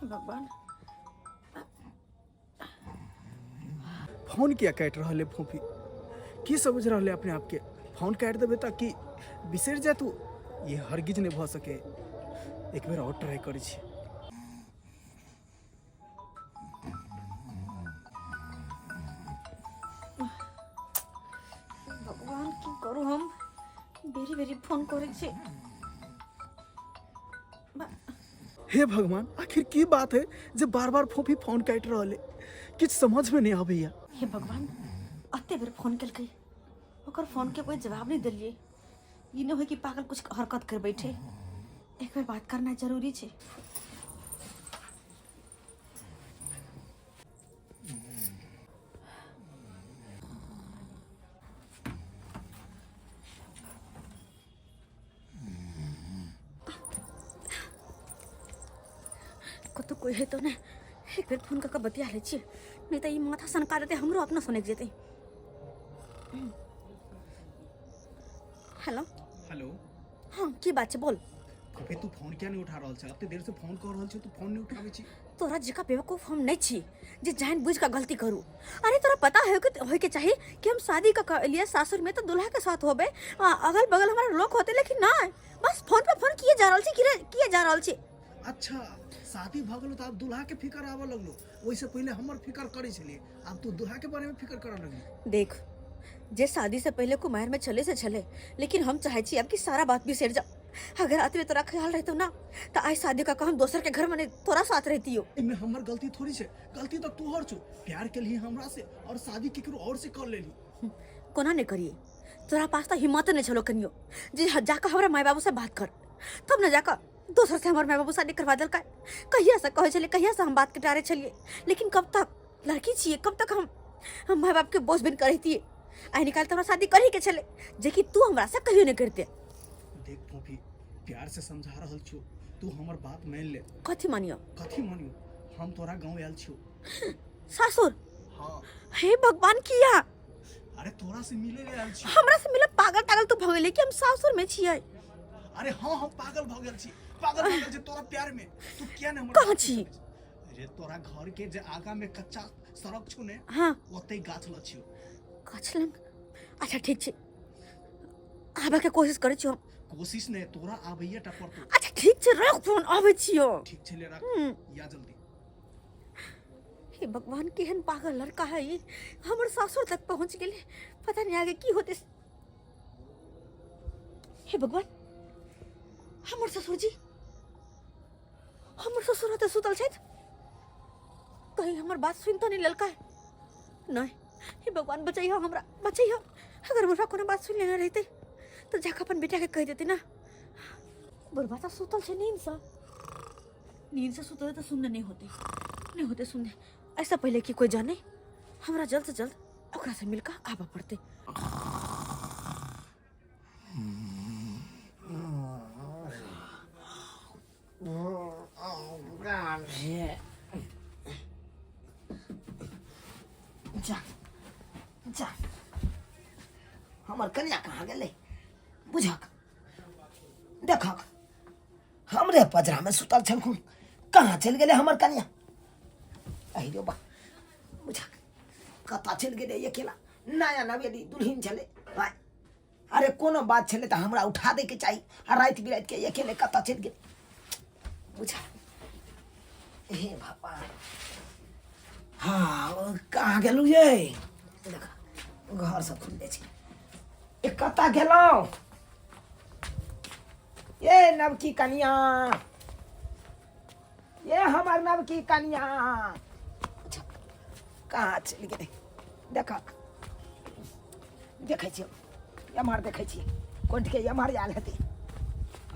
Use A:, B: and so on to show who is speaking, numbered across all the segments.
A: भगवान।
B: फोन किया काटि रहल है फोफी? की समझ रहल है अपने आपके? फोन काटि देबै तऽ की बिसरि जाय तू? ये हरगिज नहि भऽ सके। एक बेर और ट्राई करै छी।
A: भगवान, की करू हम? बेरी बेरी फोन करै छी।
B: हे भगवान, आखिर की बात है जे बार बार फोफी फोन काटि रहल है? किछु समझ में नहीं आबैया।
A: हे भगवान, अते बेर फोन केलकै, ओकर फोन के कोई जवाब नहीं देलिए। ई नहीं होय कि पागल कुछ हरकत कर बैठे। एक बेर बात करना जरूरी छै। कतौ कोई है तो ने एक बेर फोन कऽ के बतिया लै छियै, नहीं तऽ ई माथा सनका देतै, हमरो अपना सनकि जेतै। हेलो।
B: हेलो।
A: हाँ, की बात छै, बोल।
B: अबे तू फोन किया नहीं उठा रहल छै? एते देर से फोन कर रहल छै, तू फोन नहीं उठाबै छी।
A: तोरा जकाँ बेवकूफ हम नहीं छी जे जान बुझ के गलती करू। अरे तोरा पता है कि होय के चाही कि हम शादी का लिए सासुर में तो दूल्हा के साथ होबे, अगल बगल हमारा लोग होते, लेकिन ना, बस फोन पे फोन किए जा रहल छी, किए किए जा रहल छी।
B: अच्छा, शादी भऽ गेलो तऽ आब दूल्हा के फिकर आबऽ लगलो। ओहिसँ पहिले हमर फिकर करै छलियै, आब तू दूल्हा के बारे में फिकर करऽ लगली।
A: देख, जे शादी से पहले कुमार में छले से छले, लेकिन हम चाहे छी अब कि सारा बात बिसर जा। अगर रात में तोरा ख्याल रहतो ना तो आज शादी का हम दोसर के घर में नहीं, तोरा साथ रहती हो।
B: एहिमे हमर गलती थोड़ी छै, गलती तऽ तोहर छौ। प्यार केलही हमरा से और शादी केकरो और से कर लेली।
A: कोना नहीं करिए? तोरा पास तो हिम्मत नहीं छलो कनियो जे जाकर हमरा माय बाबू से बात कर, तब न जाकर दोसर से हमर माय बाबू शादी करवा देलकै। कहिया से कहै छलियै, कहिया से हम बात के टारे छलियै, लेकिन कब तक लड़की छियै, कब तक हम माय बाप के बोझ बिन करैतियै? आइ निकाल तऽ हमरा शादी करही के छलै, जेकि तू हमरा से कहियो नहीं करते।
B: देख फोफी, प्यार से समझा रहल छियो, तू हमर बात मान ले।
A: कथी मानियो?
B: कथी मानियो? हम तोरा गांव आयल छियो।
A: सासुर?
B: हाँ।
A: हे भगवान, किया?
B: अरे तोरा से मिले ले आयल छियो।
A: हमरा से मिले? पागल तागल तू भऽ गेलै कि? हम सासुर में छियै।
B: अरे हाँ, हम पागल भऽ गेल छी, पागल भऽ गेल छी तोरा प्यार में। तू किया ने हमर
A: कहाँ
B: बात
A: छी?
B: नहीं समझ? अरे तोरा घर के जे आगा में कच्चा सड़क छौ ने,
A: हाँ,
B: ओते गाछ ल छियो।
A: गाछ लग? अच्छा ठीक छै, आबऽ के कोशिश करै छियौ हम।
B: कोशिश नहीं, तोरा आबैये टा पड़तो।
A: अच्छा ठीक छै, रख फोन, आबै छियौ।
B: ठीक छै, ले रख। या जल्दी।
A: हे भगवान, केहन पागल लड़का है ई, हमर सासुर तक पहुंच गेलै, पता नहीं आगे की होते। हे भगवान, हमर ससुर जी, हमर ससुर होते सुतल छथि, कहीं हमर बात सुनि तऽ नहि लेलकै? नहीं, हे भगवान, बचैहो हमरा, बचैहो। अगर बुढ़वा कोनो बात सुनि लेने रहितै तऽ जाकऽ अपन बेटाके कहि देतै ना। बुढ़वा तऽ सुतल छै नींदसँ, नींद से सुतल तऽ सुनने नहीं होते, नहीं होते सुनने। ऐसा पहले कि कोई जाने, हमरा जल्द से जल्द ओकरा से मिलकर आबऽ पड़तै।
C: जा जा, हमर कनिया कहाँ गेलै? बुझक देखक, हमरे पजरामे सुतल छलखुन, कहाँ चलि गेलै हमर कनिया? अहिरो बा, बुझक कतऽ चलि गेलै अकेला? नया नवेली दुल्हिन छलै भाइ। अरे कोनो बात छलै तऽ हमरा उठा दैके चाही, आ राति बिरातिके अकेले कतऽ चलि गेलै? बुझा, हे भगवान, हाँ, कहाँ गेलहुँ ये? देख, घर सब खुलले छै। ए, कतऽ गेलहुँ ये नवकी कनिया? ये हमर नवकी कनिया कहाँ चलि गेलै? देखक, देखै छियै एम्हर, देखै छियै कोन्ठके एम्हर आयल हेतै।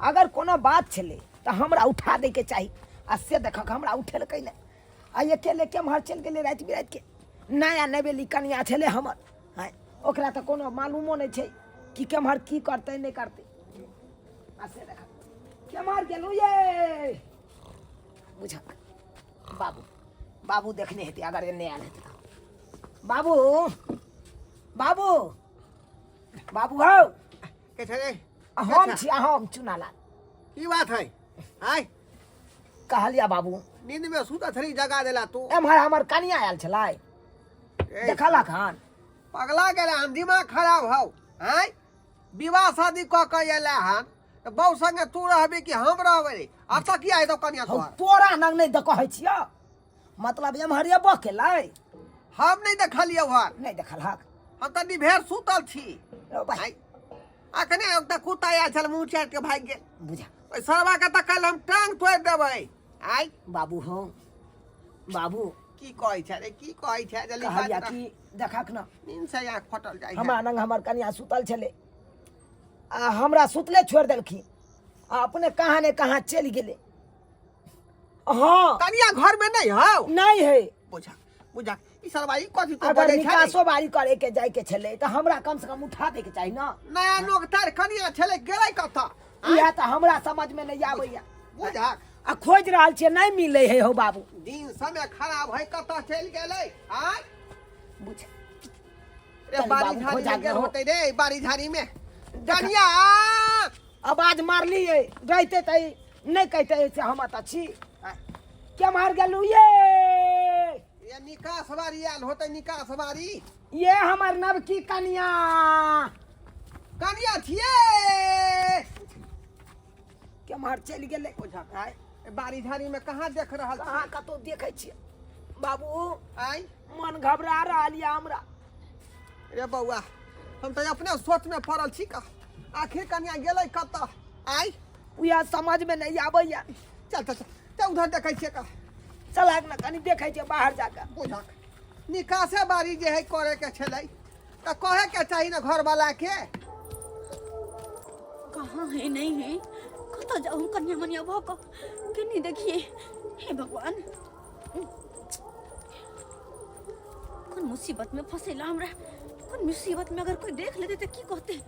C: अगर कोनो बात छलै तऽ हमरा उठा दैके चाही, आ से देखक हमरा उठेलकै नहि, आ अकेले केम्हर चलि गेलै राति बिरातिके? नया नवेली कनिया छलै हमर। आँय, ओकरा तऽ कोनो मालूमो नहि छै कि केम्हर की करतै नहि करतै। आ से देख, केम्हर गेलहुँ ये? बुझक बाबू, बाबू देखने हेतै अगर एने आयल हेतै तऽ। बाबू, बाबू, बाबू हौ।
D: के छै रे?
C: हम छी, हम चुनालाल।
D: की बात है? आय।
C: कहलिया बाबू।
D: नींद में सुतत छली, जगा देला तू।
C: एम्हर हमर कनिया आयल छलै।
D: ए,
C: देखलक हन।
D: पगला गेला हन, दिमाग खराब हौ। आँय, विवाह शादी कऽ के अयला हन तऽ बहू संगे तू रहबी कि हम रहबै रे? अब तक किया हेतौ कनिया
C: हौ
D: तोहर?
C: तोरा नंग नहि दऽ कहै छियौ, मतलब एम्हर एबो केलै।
D: हम नहि देखलियौ हन।
C: नहि देखलहक?
D: हम तऽ निभेर सुतल छी।
C: रौ भाइ।
D: आँय, अखने एकटा कुत्ता आयल छल, मुँह चाटि के भागि गेल।
C: बुझा।
D: ओहि सरवा के तऽ काल्हि हम टांग तोड़ि देबै। आँय
C: बाबू, हौ बाबू।
D: की कहै छै रे, की कहै छै? जल्दी
C: कहलिया
D: बाज ना।
C: कि देखक न।
D: नींद से आँख फटल जाइ
C: हमरा
D: है।
C: नंग हमर कनिया सुतल छलै आ हमरा सुतले छोड़ि देलखिन आ अपने कहाँ ने कहाँ चलि गेलै। हाँ।
D: कनिया घर में नहीं हौ?
C: नहीं है।
D: बुझा बुझा, ई सरवा ई कथी तू
C: अगर
D: बजै छै रे?
C: निकासो बारी करे के जाय के छलै तऽ हमरा कम से कम उठा दे के चाही न।
D: नया नोक तार कनिया छलै, गेलै कतऽ?
C: इएह तऽ हमरा समझ में नहीं आबैया।
D: बुझा।
C: आ खोजि रहल छियै, नहीं मिलै है हौ बाबू।
D: दिन समय खराब है, कतऽ चलि गेलै? आय
C: बुझ
D: रे।
C: चल
D: बाड़ी
C: बाबू,
D: झाड़ी
C: खोजा
D: में गेल
C: के हो।
D: होतै रे, बाड़ी झाड़ी में। कनिया,
C: आवाज मारलियै रहिते तऽ नहि कहिते से हम एतऽ छी। केम्हर गेलू ये?
D: ये निकास बारी आयल होतै, निकास बारी।
C: ये हमर नवकी कनिया।
D: कनिया छियै?
C: केम्हर चलि गेलै?
D: बुझा, बाड़ी झाड़ी में कहाँ देख रहल छी?
C: कहाँ कतौ देखै छियै बाबू।
D: आय
C: मन घबरा रहल यऽ हमरा।
D: रे बौआ, हम तऽ अपने सोच में पड़ल छी का आखिर कनिया गेलै कतऽ। आय
C: उएह समझ में नहीं आबैया।
D: चल चल चल चल, उधर देखै छियै का।
C: चलक ने, कनि देखै छियै बाहर जाकऽ।
D: बुझक, निकासे बारी जे है करे के छलै तऽ कहे के चाही ने घरवाला के।
A: कहाँ है, नहीं है, कतऽ जाऊ हम कन्या मनिया भऽ कऽ? के नहीं देखिए। हे भगवान, कोन मुसीबत में फंसेला हमरा, कोन मुसीबत में। अगर कोई देख लेते तऽ की कहते?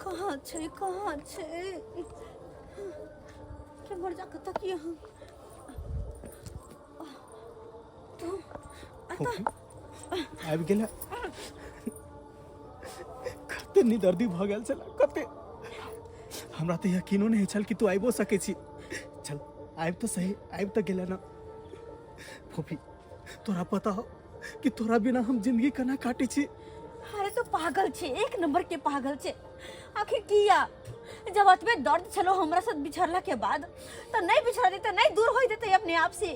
A: कहाँ छै, कहाँ छै? केम्हर जा कऽ तकिए हम? तू
B: फूफी आबि गेला। कते निदर्दी भऽ गेल छल कते। हमरा तऽ यकीनो नहि छल कि तू आबिओ सकै छी। चल, आबि तऽ सही, आबि तऽ गेला ना। फूफी, तोरा पता हो कि तोरा बिना हम जिंदगी केना काटै छी?
A: अरे तो पागल छे, एक नंबर के पागल छे। आखिर किया जब अतबे दर्द छलो हमरा साथ बिछड़ला के बाद तो नहीं बिछड़ देते, नहीं दूर हो देते अपने आप से,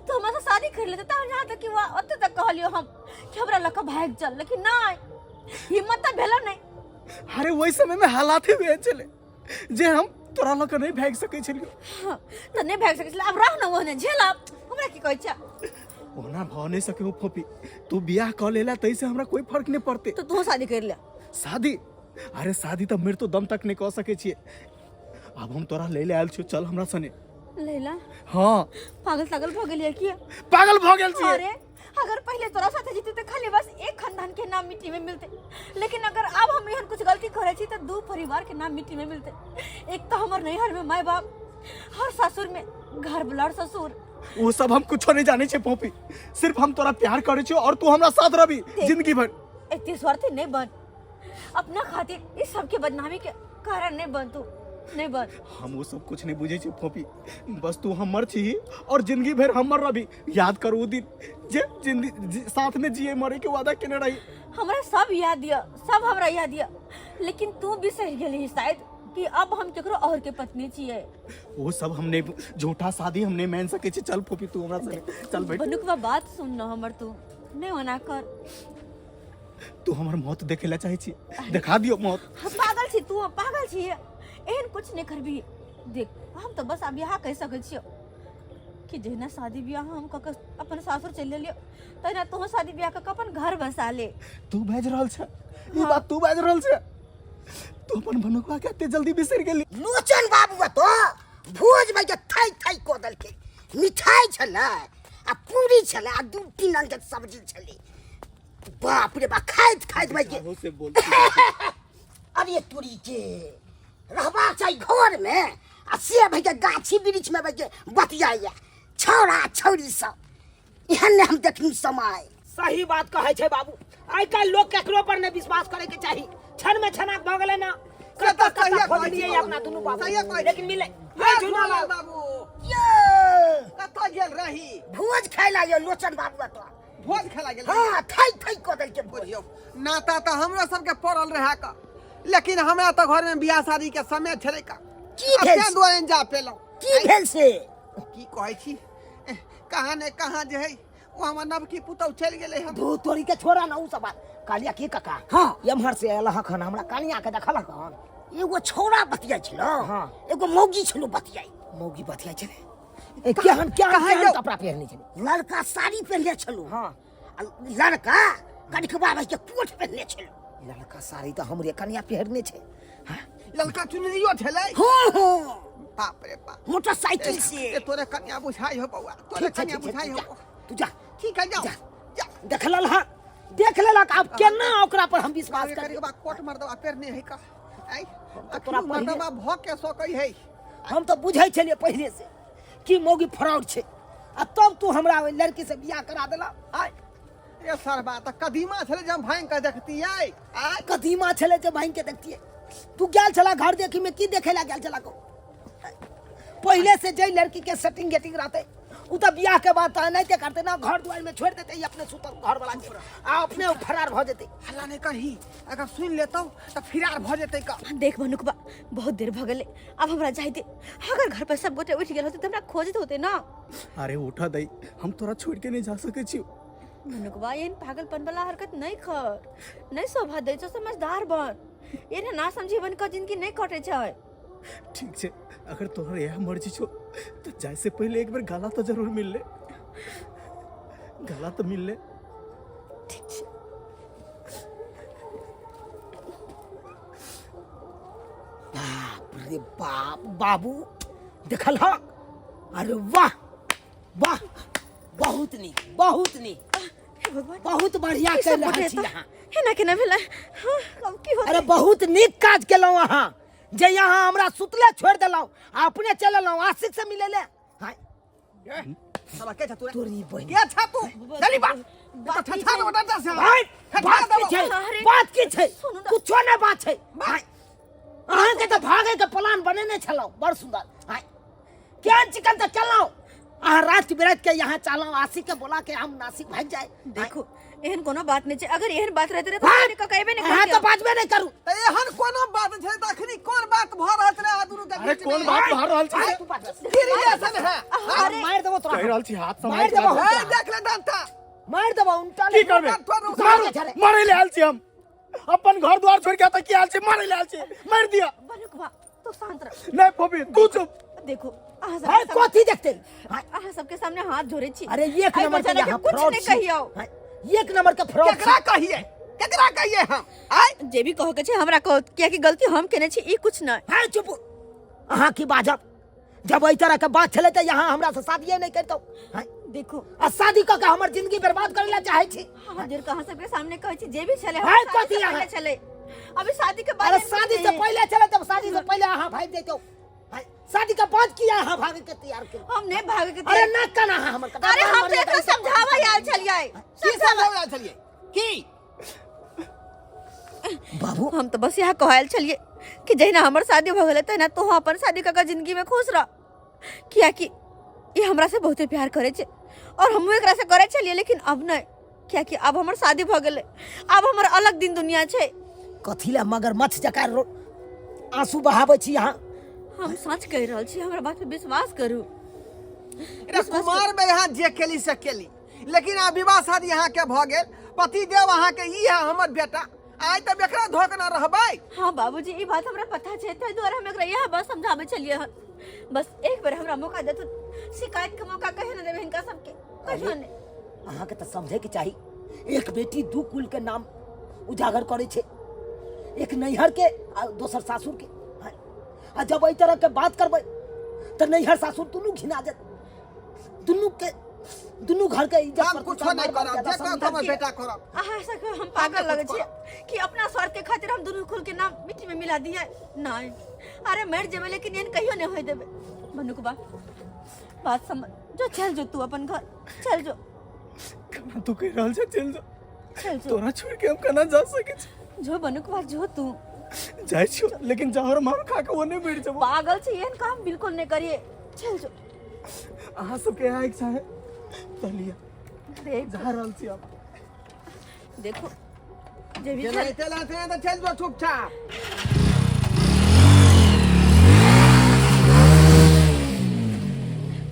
A: तो हमरा से शादी कर लेते। तो यहाँ तक कि वहाँ ओते तक कहलियो हम कि हमरा लक भाग चल, लेकिन नहीं, हिम्मत तो भेलो नहीं।
B: अरे ओहि समय में हालात ही वएह छलै जे हम तोरा लऽ कऽ नहि भागि सकै छलियौ।
A: हाँ, तो नहीं भाग सकै छलै। आब रह न ओहने, झेलब। हमरा की कहै छै?
B: ओना भऽ नहि सकै हो फोपी। तू बियाह कऽ लेला ताहिसँ हमरा कोई फर्क नहि पड़तै।
A: तो तू शादी कर ले।
B: शादी? अरे शादी तऽ मृत्यु दम तक नहि कऽ सकै छियै। आब हम तोरा लै लए आयल छियौ, चल हमरा सने।
A: लैला?
B: हाँ।
A: पागल तागल भऽ गेलियै की?
B: पागल भऽ गेल छियै।
A: अरे अगर पहले तोरा साथे जीते तो खाली बस एक खानदान के नाम मिट्टी में मिलते, लेकिन अगर अब हम एहन कुछ गलती करे छी तो दू परिवार के नाम मिट्टी में मिलते। एक तो हमर नैहर में माय बाप और ससुर में घर बुलार ससुर।
B: वो सब हम कुछो नहीं जाने छे पोपी, सिर्फ हम तोरा प्यार करे छियो और तू हमरा साथ रहबी जिंदगी भर।
A: एते स्वार्थी नहीं बन, अपना खातिर इस सब के बदनामी के कारण नहीं बन, तू नहीं बन।
B: हम वो सब कुछ नहीं बुझे छी फोपी, बस तू हमर छी और जिंदगी भर हमर रहबी। याद कर वो दिन जे जिंदगी साथ में जिए मरे के वादा केने रही।
A: हमरा सब याद दिया, सब हमरा याद दिया, लेकिन तू बिसर गेली शायद कि अब हम केकरो और के पत्नी छियै।
B: वो सब हमने झूठा शादी हमने मान सके छी। चल फोपी, तू हमरा संगे चल बैठ।
A: बनुकवा बात सुन न हमर, तू नहीं ओना कर।
B: तू हमर मौत देखे ला चाहे छी? देखा दियो मौत।
A: हम पागल छी, तू पागल छी, एहन कुछ नहीं करबी। देख, हम तो बस अब यहाँ कह सकै छियो कि जहिना शादी बियाह हम कऽ के अपन सासुर चलि गेलियो, तहिना तोहूँ शादी बियाह कऽ के अपन घर बसा ले।
B: तू बाजि रहल छ ई बात? तू बाजि रहल छ? तू अपन बनुकवा के एते जल्दी बिसरि गेली?
E: लोचन बाबू तो भोज में के थई थई कऽ देलकै। मिठाई छलै आ पूरी छलै आ दू तीन रंग के सब्जी छलै। बाप रे बाप, खाइत खाइत भाई के
B: झाड़ू से बोल।
E: अरे तोरी के, रहबाक चाही घर में आ से भाई के गाछी वृक्ष में भाई के बतियाइया छौड़ा छौड़ी सब। एहन नहि हम देखनी समय।
C: सही बात कहै छै बाबू, आइ काल्हि लोक केकरो पर नहि विश्वास करे के चाही। क्षण में छनाक भऽ गेलै ना।
D: से तऽ
C: कतऽ
D: सहिए
C: कतऽ
D: कहै
C: खोजलियै
D: छी
C: अपना दुनू बाबू
D: सहिए कहै छी।
C: लेकिन मिले
D: हे झुनालाल बाबू
E: ये
D: कतऽ गेल रही
E: भोज खाय ला यो लोचन बाबू एतऽ
D: भोज खेला गेल रही?
E: हाँ थई थई कऽ देलकै भोज
D: बुझियौ नाता तऽ हमरो सबके पड़ल रहै का लेकिन हमरा तऽ घरमे बियाह शादी के समय छलै का
E: की भेल
D: तें दुआरे जा पेलहुँ
E: की भेल से
D: की कहै छी एह, कहाँ ने कहाँ जे है ओ हमर नवकी पुतहु चलि गेलै हन
C: धू तोरी के छोड़ा ना उ सब बात कालिया की काका
E: हाँ।
C: एम्हर से आयल हखन हमरा कालिया के देखलक हन
E: एगो छौड़ा बतियाइ छलो
C: हाँ।
E: एगो मौगी छलो बतियाइ
C: मौगी बतियाइ छलै ए केहन केहन
D: कहाँ
C: केहन
D: यौ?
C: कपड़ा पहिरने छलै
E: लड़का साड़ी पहिरने छलो
C: हाँ।
E: आ लड़का कनिकबा भाई के कोट पहिरने छलो
C: लड़का साड़ी तऽ हमरे कनिया पहिरने छै हाँ
D: ललका चुनरियो छलै
E: हाँ हाँ
D: बाप रे बाप
E: मोटरसाइकिल से
D: ए तोरे कन्या बुझाइ हो बौआ तोरे
C: ठीक छै
D: कन्या
C: ठीक छै
D: बुझाइ
C: तू जा
D: हो
C: तू जा
D: ठीक है जाओ
C: जा।
D: जा
C: देख लेल हँ देख लेलक आब केना ओकरा पर हम विश्वास
D: करे
C: करी
D: के बाद कोट मर्दबा पेरने है का ऐ
C: तोरा
D: तोरा
C: पहिले-
D: मर्दबा भ के सकै है
C: हम तऽ बुझै छलियै पहिले से कि मौगी फ्रॉड छै आ तब तू हमरा ओहि लड़की से बियाह करा देला आय
D: ए सरबा त कदीमा छलै जे हम भांग के देखतियै आय
C: कदीमा छलै जे भांग के देखतियै तू गेल छला घर देखी में की देखे ला गेल छला को पहले से जे लड़की के सेटिंग गेटिंग रहते उ तऽ बियाह के बाद तऽ एनाहिते करते ना घर दुआर में छोड़ देते ई अपने सुतल घर वाला के आ अपने उ फरार भऽ जेते
D: हल्ला नहीं करही अगर सुन लेतौ त फिरार भ जेतै का
A: देख मनुकबा बहुत देर भऽ गेलै आब हमरा जाय दे अगर घर पर सब गोटे उठि गेल होते तऽ हमरा खोजैत होते ना
B: अरे उठा दई हम तोरा छोड़ के नहीं जा सके छी
A: मनुकबा एहन पागलपन वाला हरकत नहीं कर नहीं शोभा दै छौ समझदार बन एहन ना समझी बन कऽ जिंदगी नहीं कटै छै
B: ठीक छै अगर तोहर यह मर्जी छो तो जाए से पहले एक बार गाला तो जरूर मिल ले गाला तो मिल ले
A: ठीक छै
C: बाप रे बाप बाबू देखल हक अरे वाह वाह बहुत नीक बहुत नीक
A: हे भगवान
C: बहुत बढ़िया
A: ई
C: कर
A: सब
C: रहल
A: गोटे
C: छी
A: एतऽ
C: अहाँ
A: एना केना भेलै हाँ, अब की होतै
C: अरे बहुत नीक काज केलहुँ अहाँ जे यहाँ हमरा सुतले छोड़ि देलहुँ आ अपने चलि एलहुँ आशिक से मिले ले हाय
D: साला के छ तू रे?
C: तोरी बहिन
D: के छ तू चली बात
A: बात की
D: ठठा
A: छै?
D: देबो डंडा से
C: भाई
D: ठठा
C: बात की
D: देबो
C: छै
A: अरे,
C: बात की छै
A: सुनू ना।
C: कुछो नहि बात छै भाई अहाँके तऽ भागे के प्लान बनेने छलहुँ बड़ सुंदर भाई केहन चिकन तऽ केलहुँ अहाँ राति बिराति के यहाँ चलहुँ आशिक के बोला के हम नासिक भागि जाए
A: देखो एहन कोनो बात नहीं छै अगर एहन बात रहते रहे तो
C: भाग!
A: हमनी के कहबे नहीं
C: अहाँ
A: करतियै।
C: तऽ बाजबे नहि करू
D: त एहन कोनो बात छै त अखनी कोन बात भ रहल छलै आ दुनू के
B: अरे
D: बीच
B: कोन
D: में?
B: बात भऽ रहल छै
C: तू बाज
D: की रिलेशन है
C: अरे मारि देबो तोरा
B: कहि रहल छी हाथ
C: मारि
B: सम्हारि
C: देबो
B: के
C: हम
D: ए
C: तोरा।
D: देख ले डंटा
C: मारि देबो उनटा
B: की करबे
C: मारू
B: मारे ले आयल छी हम अपन घर द्वार छोड़ के एतऽ की आयल छी मारे ले आयल छी मारि दिया
A: बनुकबा तो शांत रह
B: नहीं फोफी तू चुप
A: देखो अहाँ सब
C: भाई कथी देखते भाई,
A: अहाँ सबके सामने हाथ जोड़े छी
C: अरे एक
A: एहि
C: नंबर के
A: बेचारा के
C: यहाँ
A: कुछ
C: फ्रॉड
A: नहीं
C: छी।
A: कहियौ
C: भाई, एक नंबर के फ्रॉड
D: केकरा कहिए केकरा कहिए हम आय
A: जे भी कहो के छै हमरा कहो कियाकि गलती हम केने छी ई कुछ नहीं
C: भाई चुप अहाँ की बाजब जब एहि तरह के बात छलै तऽ यहाँ हमरा से शादिये नहि करितहुँ हैं?
A: देखो
C: आ शादी कऽ के हमर जिंदगी बर्बाद करै लए चाहै छी
A: हाथ जोड़ के अहाँ सबके सामने कहै छी जे भी छलै
C: भाई,
A: हमर शादी
C: कथी
A: से
C: अहाँ?
A: पहिले छलै अभी शादी के बाद
C: अरे
A: एहन
C: शादी
A: कुछ
C: से
A: नहीं।
C: पहिले छलै तब शादी से पहिले अहाँ भागि जैतहुँ हैं? शादी के बाद किया अहाँ भागे के तैयार केलहुँ
A: हम नहीं भागे के
C: अरे ना कना अहाँ हमर कथा
A: अरे हम तो एकरा समझावा आयल छलियै
D: की समझाबै छलियै की
C: बाबू
A: हम तो बस यहाँ कहल छलियै कि जहिना हमर शादी भऽ गेलै तहिना तोहूँ अपन शादी कऽ कऽ जिंदगी में खुश रह कियाकि ई हमरा से बहुते प्यार करै छै और हमहूँ एकरा से करै छलियै लेकिन अब नहि कियाकि अब हमर शादी भऽ गेलै आब हमर अलग दिन दुनिया छै
C: कथी लए मगरमच्छ जकाँ आंसू बहाबै छी अहाँ
A: हम सच कहि रहल छी हमरा बात पे विश्वास करू
D: रे कुमार में यहाँ जे केली से केली लेकिन आब विवाह शादी अहाँ के भऽ गेल पति देव अहाँ के ई है हमर बेटा आइ तब एकरा धोक न रहबै
A: हाँ बाबूजी ई बात हमरा पता छै ताहि दुआरे हम एकरा इएह बात समझाबै छलियै हन बस एक बेर हमरा मौका देथुन शिकायत के मौका कहियो नहि देबै हिनका सबके कहियो नहि
C: अहाँके तऽ समझैके चाही एक बेटी दू कुल के नाम उजागर करै छै एक नैहर के आ दोसर सासुर के हैं? आ जब एहि तरह के बात करबै तऽ नैहर सासुर दुनू घिना जेत दुनू के दुनू घर के इज्जत
D: हम
C: प्रतिष्ठा
D: कुछो नहीं
C: मार
D: करब
C: ज्यादा
D: जे करब
C: समझा
D: हमर बेटा करब
A: अहाँ सबके हम पागल लगै छियै कि अपना स्वार्थ के खातिर हम दुनू कुल के नाम मिट्टी में मिला दिए नहीं अरे मर जेबै लेकिन एहन कहियो नहीं होय देबै मनुकबा बात समझ जो चल जो तू अपन घर चल जो
B: केना तू कहि रहल छै चलि जो
A: चल जो
B: तोरा छोड़ के हम केना जा सकै छी
A: जो मनुकबा जो तू
B: जाइ छियो, लेकिन जहर मार खा के ओने मरि जेबो।
A: पागल छी, एहन काम बिल्कुल नहीं करिए। चल जो।
B: अहाँ सबके यहाँ इच्छा है तऽ लिअ।
A: देख।
B: जा रहल छी आब।
A: देखो जे भी
D: जेना एते लाते तऽ चलि जो चुपचाप।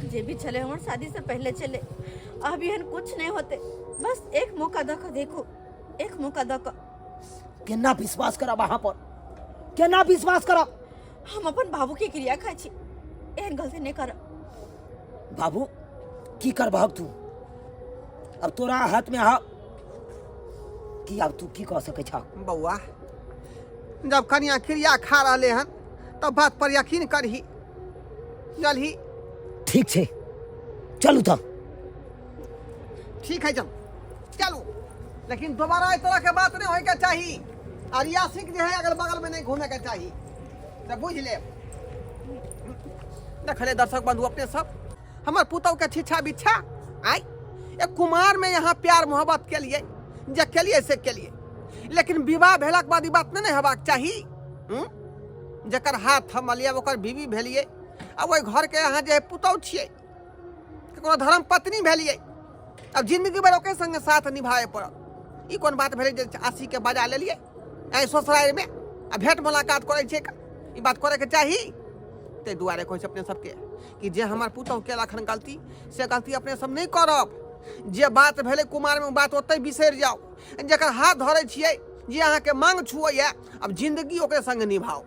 A: जे भी चले हमर शादी से पहले चले, अब एहन कुछ नहीं होते। बस एक मौका दऽ कऽ देखो, एक मौका दऽ कऽ।
C: केना विश्वास करब अहाँ पर, केना विश्वास करब?
A: हम अपन बाबू के क्रिया खाइ छी, एहन गलती नहीं करब।
C: बाबू की करबहक तू? अब तोरा हाथ में आ की, आब तू की कह सकै छह?
D: बौआ, जब कनिया क्रिया खा रहले हन तब बात पर यकीन करही, चलही।
C: ठीक छै, चलू तऽ।
D: ठीक है, चल चलू, लेकिन दोबारा इस तरह के बात नहीं होय के चाही और यासिक जे है अगल बगल में नहीं घूमे के चाही, तो बुझ ले। देखले दर्शक बंधु अपने सब हमर पुतहु के छिछा बिछा आय एक कुमार में यहाँ प्यार मोहब्बत के लिए जे के लिए से के लिए, लेकिन विवाह भेलाक बाद ई बात नहीं ने हेबाक चाही। जकर हाथ थमलिए ओकर बीवी भेलिए आ ओहि घर के अहाँ जे पुतहु छियै, ककरो धर्म पत्नी भेलिए, अब जिंदगी भर ओकरे संगे साथ निभाए पड़त। ई कोन बात भेलै जे आशी के बजा लेलिए ऐ ससुरारि में आ भेंट मुलाकात करै छियै? ई बात करैके चाही? ताहि दुआरे कहै छी अपने सबके कि जे हमर पुतहु केलक हन गलती, से गलती अपने सब नहि करब। जे बात भेलै कुमार में ओ बात ओतहि बिसरि जाउ। जकर हाथ धरै छियै, जे अहाँके मांग छुअैया, अब जिंदगी ओकरे संगे निभाउ।